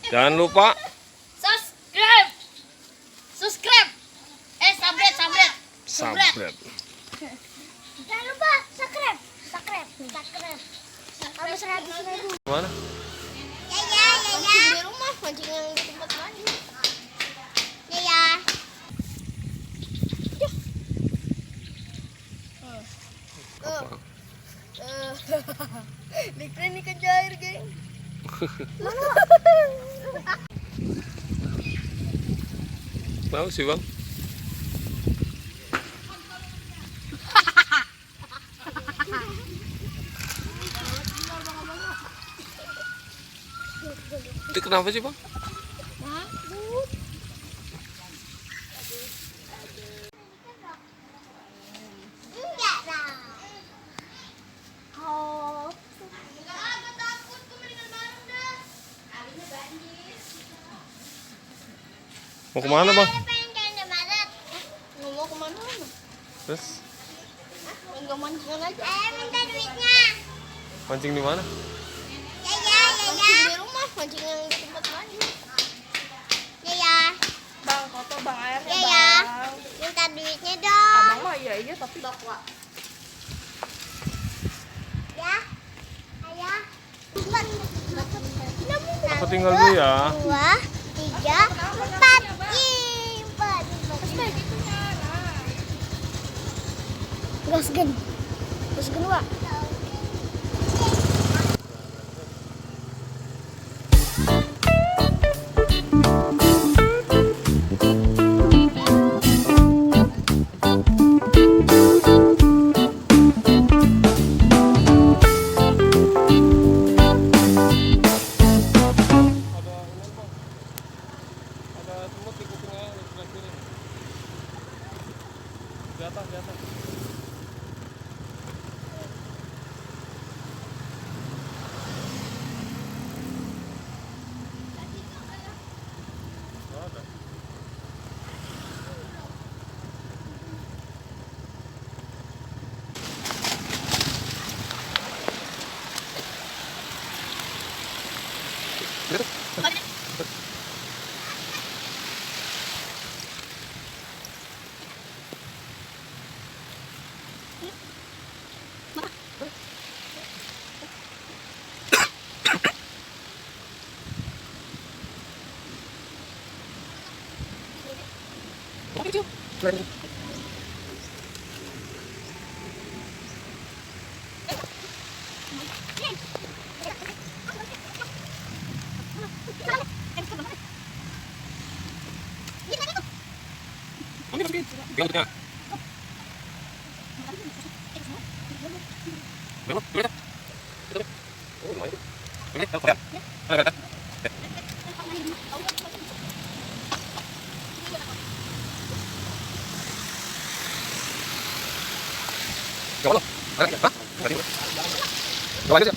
Jangan lupa subscribe. Subscribe. Subscribe. subscribe. Jangan lupa subscribe. Harus 100.000. Mana? Ya. Mancing di rumah, mancing yang di tempat lain. Ya. Dikren ikan cair, geng. Tahu sih bang? Itu kenapa sih bang? Enggak lah. Mau kemana bang? Pengen ke Maret. Nggak mau kemana? Terus Enggak mancingan aja. Minta duitnya. mancing di mana? Ya. Mancing di rumah, mancing yang di tempat lain. Ya. Bang, foto bang airnya Ya. bang. Minta duitnya dong. Abang mah iya tapi bakwa. Ya. Ayah. Empat. Aku tinggal dulu ya. 2, 3, 4. Ih, 4. Gas gen. Wak. Ada semut di kupingnya di sebelah kiri. Di atas. Oh, ada.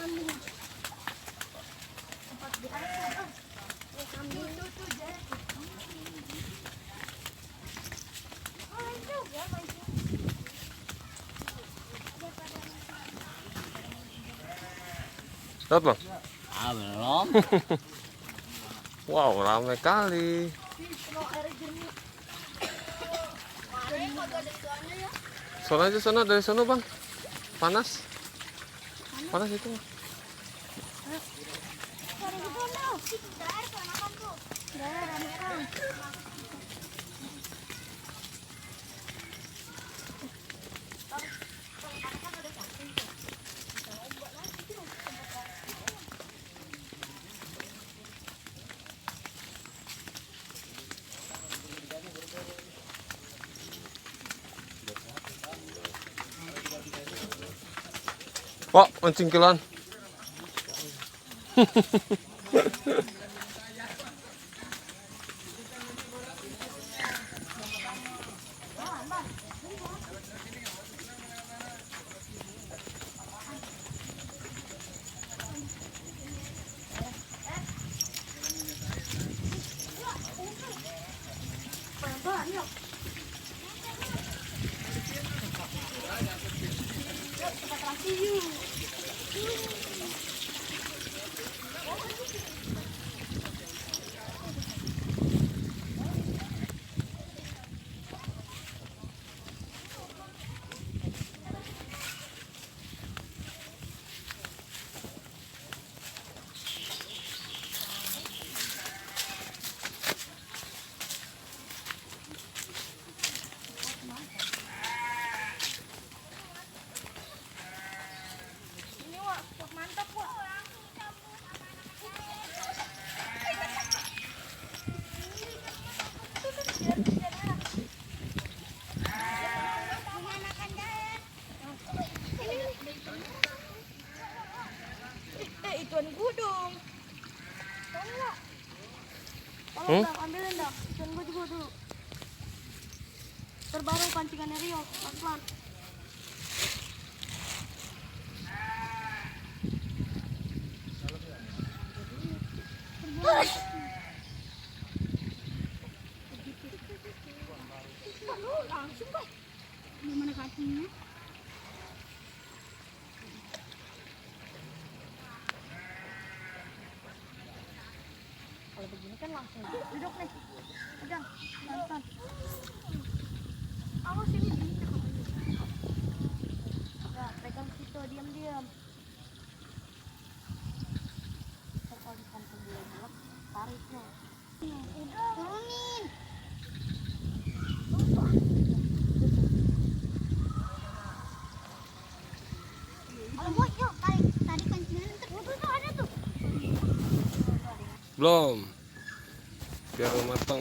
Tempat biasa. Kambing. Oh, juga mancing. Dapat bang? Ah, belum. Wow, ramai kali. Sono aja sono, dari sono bang. Panas. Panas itu. Pak, mancing kiloan. Ituan gue dong. Tolong lah. Hmm? Bang, ambilin dong. Ituan gue juga dulu. Terbaru pancingannya Rio, pelan-pelan. Langsung kok. Gimana kakinya? Kalau begini kan langsung duduk nih. Pegang, pelan-pelan. Aku sini diinjak. Nah, pegang situ, diam-diam. Kalau dikantong dulu bulat, tariknya. Turunin. Kalau mau yuk tarik pancingan tuh ada tuh. Belum. Biar matang.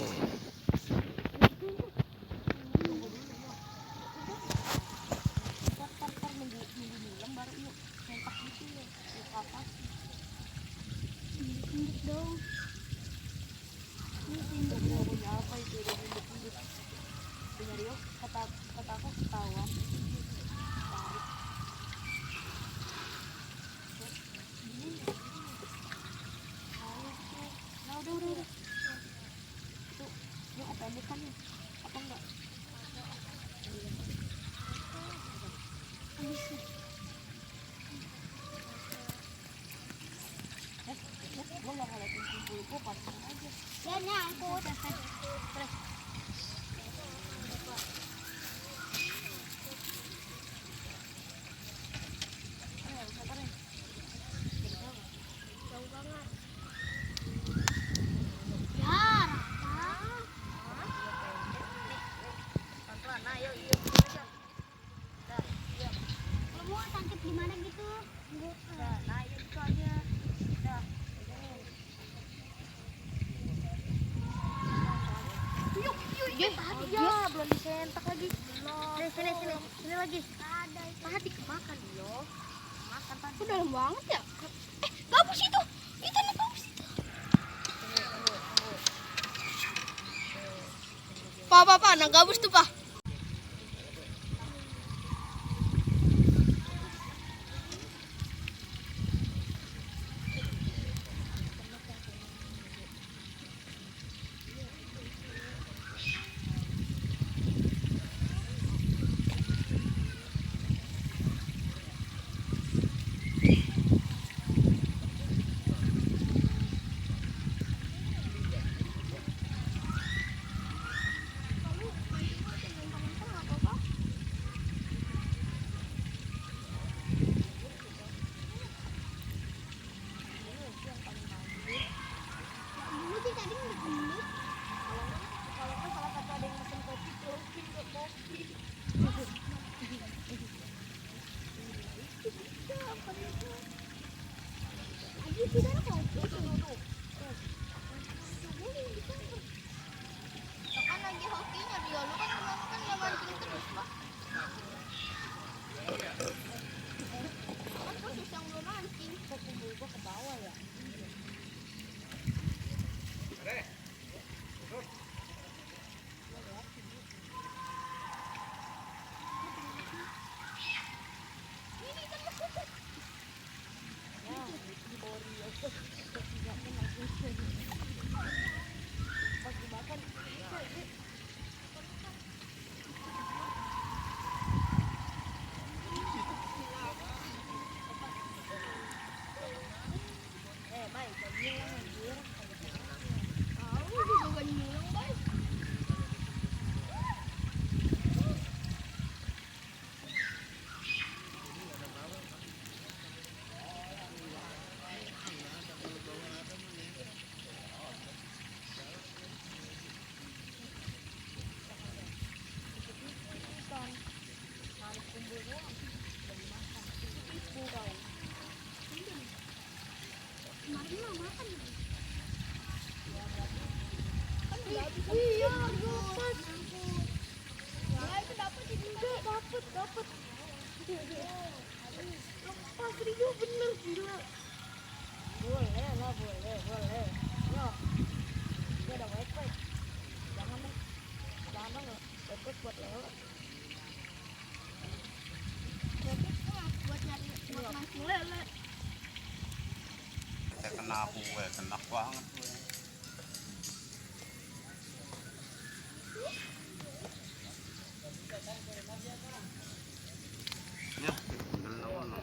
Kata aku ketahuan. Udah. Tuh, ini apa kan nih? Apa enggak? Gue nggak ngeliatin kumpul gue pasang aja. Ya nyangkut. Terus. Ya, belum disentak lagi. Sini lagi. Tadi kemakan loh. Makan tadi. Itu dalam banget ya. Gabus itu. Itu nih gabus itu. Pak, anak gabus tuh, Pak. Iya, lepas. Nah, itu dapat dapat. Lepas Rio bener gila. Boleh lah, boleh. Yo. Dia ada wifi. Jangan dong. Wifi buat lewat. Buat nyari mancing lele. Kena aku, kena banget. Ya, bener.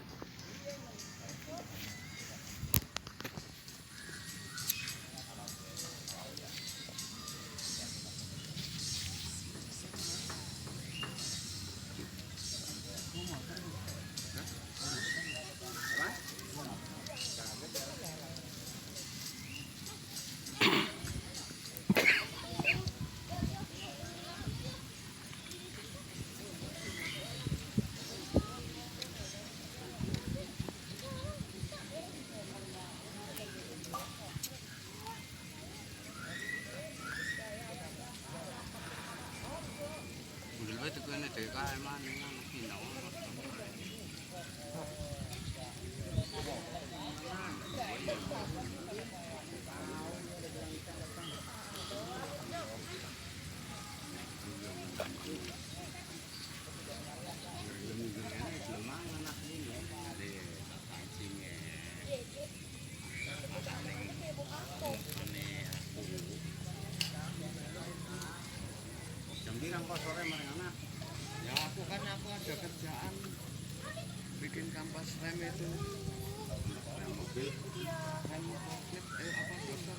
Itu kan itu kan mana pindah. Kampas sore mana? Ya aku ada kerjaan bikin kampas rem itu. Rem mobil. Rem mobil apa dokter?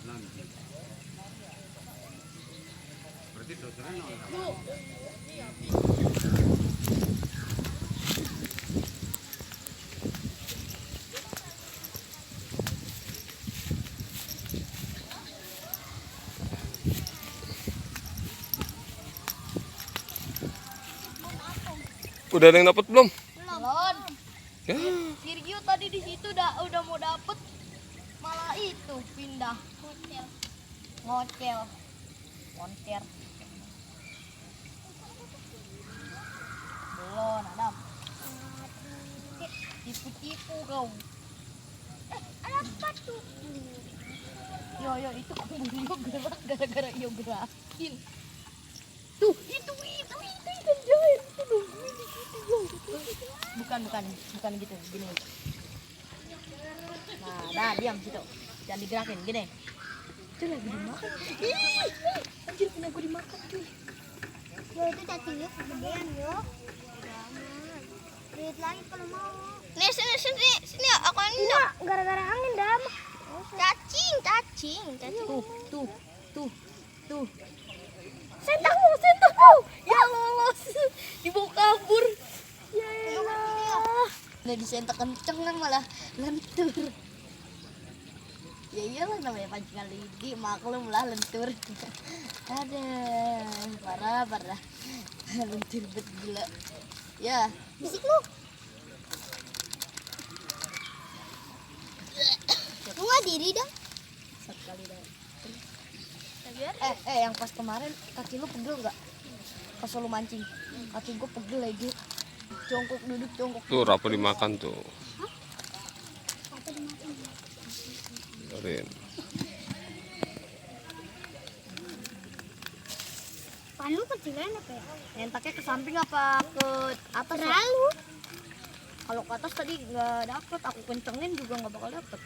Nanti. Berarti dokternya nol. Udah ada yang dapat belum? Belum. Ya. Sergio tadi di situ udah mau dapet, malah itu pindah. Ngocel. Monter. Belum, Adam. Tipu-tipu kau. Ada apa tuh? Yo, itu kumbulio gerak gara-gara iyo gerakin. Tuh, itu ikan jair itu dong. Bukan gitu, gini. Nah, diam situ. Jangan digerakin, gini. Itu lagi dimakan. Anjir, punya gue dimakan cuy. Yo, itu cacingnya kegedean yo. Lihat lagi kalau mau. Nih, sini aku ini dong. Gara-gara angin dam. Cacing. Tuh. Sentak mau. Ya lolos. Dibawa kabur. Ya elah. Udah disentak kenceng kan malah lentur. Ya iyalah namanya pancingan lidi, maklum lah lentur. Ada parah. Lentur bet gila. Ya, Bisik lu. Lu nggak diri dong? satu kali dah. Yang pas kemarin kaki lu pegel nggak? Pas lu mancing, kaki gua pegel lagi. Duduk jongkok. Tuh rapuh dimakan tuh. Biarin. Panu kecilan apa ya? Nentaknya ke samping apa ke atas? Terlalu. Kalau ke atas tadi nggak dapet, aku kencengin juga nggak bakal dapet.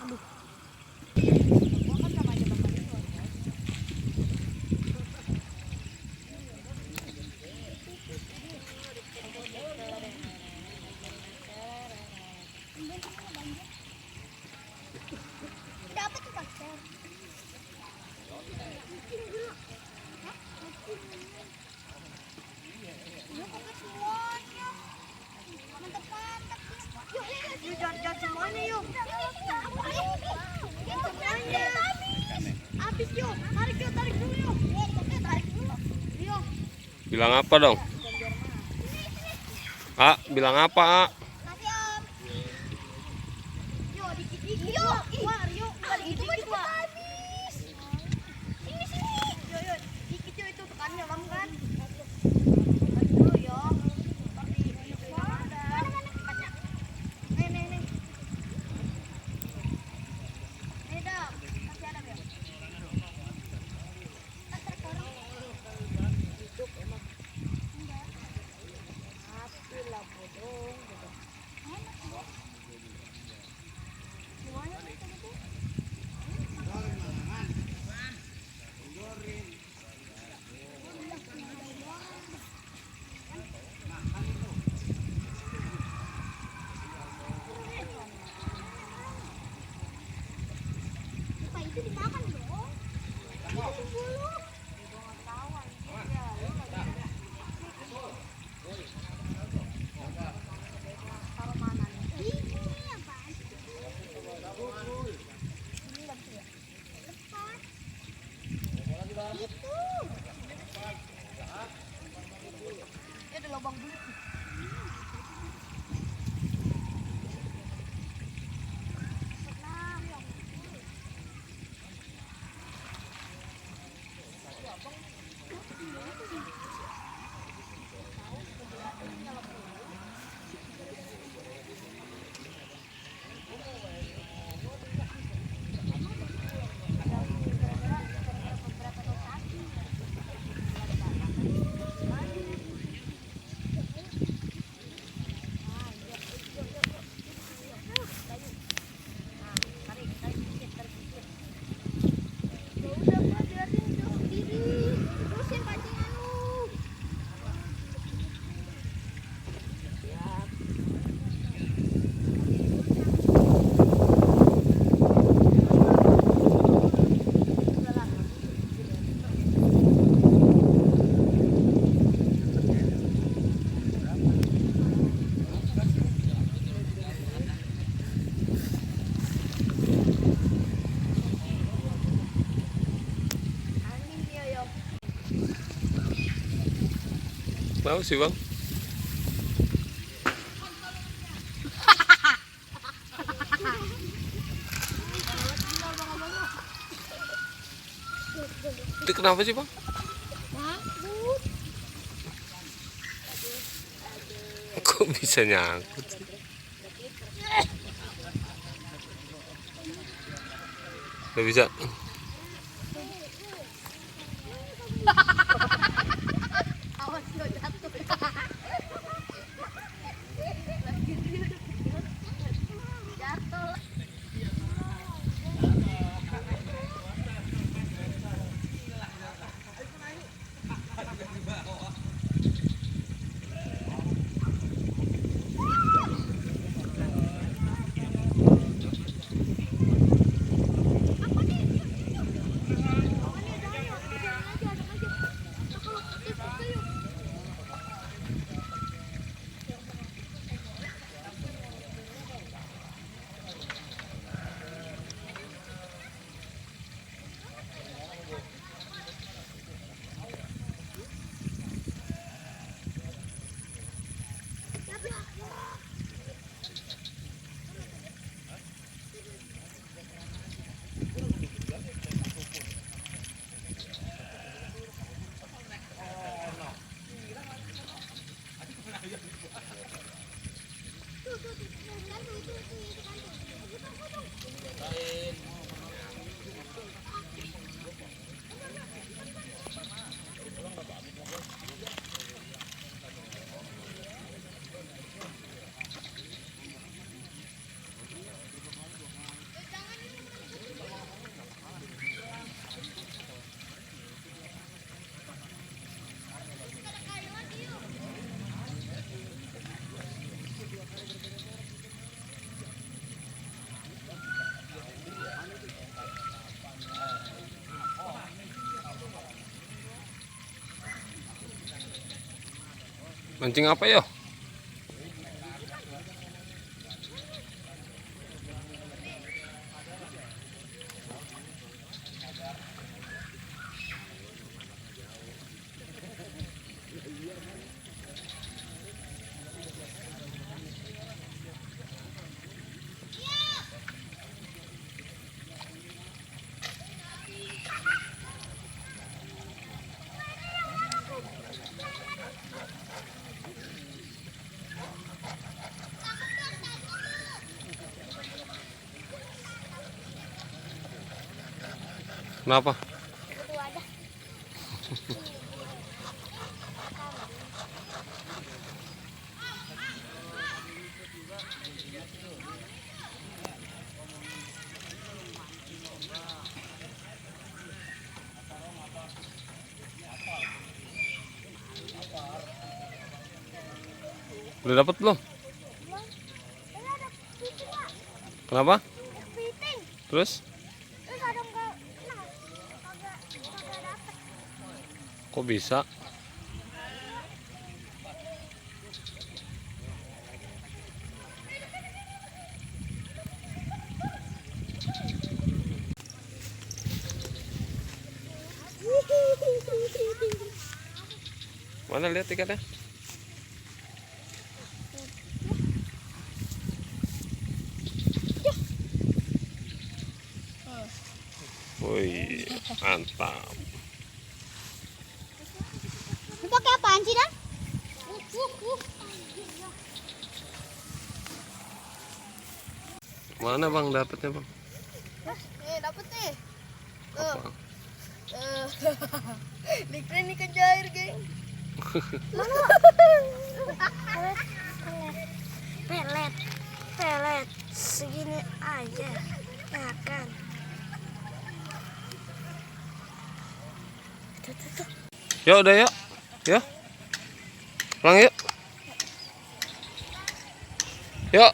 Aduh. Gua kan sama aja bakal itu. habis yo. Tarik yo, tarik dulu yo. Tarik dulu. Yo. Bilang apa dong? A, bilang apa, A? Kasih Om. Yo, dikit-dikit. Yo, keluar yo. Bukan dikit-dikit, Mak. Habis. Sini sini. Yo, dikit yo itu tekannya kamu kan. Tarik dulu yo. Tapi itu yang ada. Mana? Nih. Nih dong. Kasih Adam ya. Tarik orang. Hidup emang. Mati lah bodong. Semuanya gitu. Apa itu dimakan dong? Ini apaan sih? Lepas. Itu. Ya ada lubang bulut. Ya udah Pak, biarin dia sendiri. Terusin pancingan lu. Angin dia yo. Mau sih, Bang? Itu kenapa sih, Bang? Kok bisa nyangkut sih? Nggak bisa. Awas lo jatuh. Jatuh. Mancing apa yo? Kenapa? Itu aja. Udah dapat belum? Ini ada kepiting, Pak. Kenapa? Kepiting. Terus? Terus ada enggak? Nah, kagak dapet. Kok bisa? Mana lihat ikannya? Wih, mantap. Ini pakai apaan sih, Dan? Mana bang dapetnya bang? Nih, dapet nih. Apa? Dikirain ikan jair, geng. Pelet. Segini aja. Ya kan. Yuk udah yuk. Yuk. Pulang yuk. Yuk,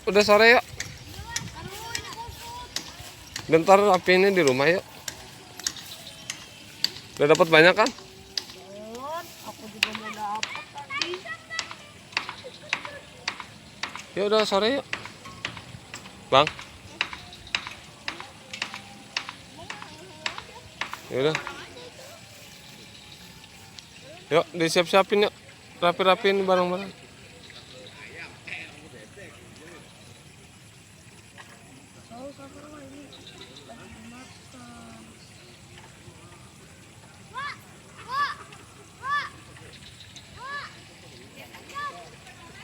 udah sore yuk. Bentar apinya di rumah yuk. Udah dapat banyak kan? Aku juga mau dapet tadi. Yuk udah sore yuk. Bang. Yaudah. Yuk disiap-siapin yuk. Rapi-rapiin barang-barang.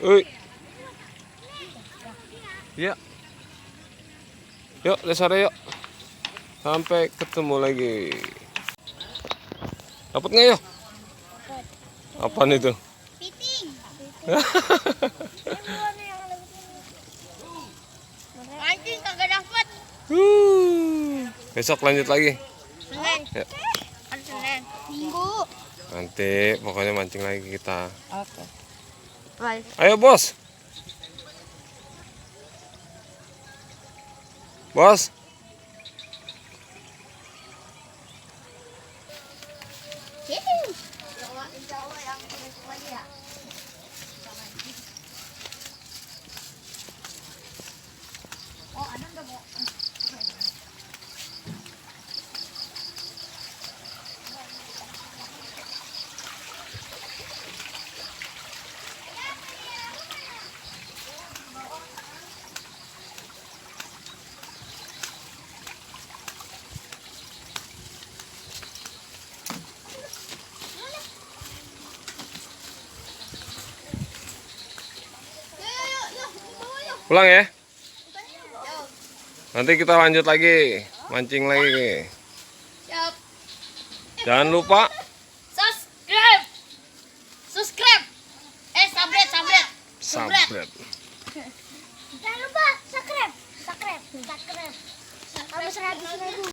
Uy. Ya. Yuk, udah sore yuk. Sampai ketemu lagi. Dapat nggak yuk? Apaan itu? Piting. Anjing kagak dapet. Besok lanjut lagi. Senin. Ya. Ada Senin. Minggu. Nanti pokoknya mancing lagi kita. Oke. Bye. Ayo bos. Bos. Pulang ya. Nanti kita lanjut lagi, mancing lagi. Siap. Jangan lupa Subscribe. Subscribe. Sabret. subscribe. Jangan lupa subscribe. Kamu 100.000.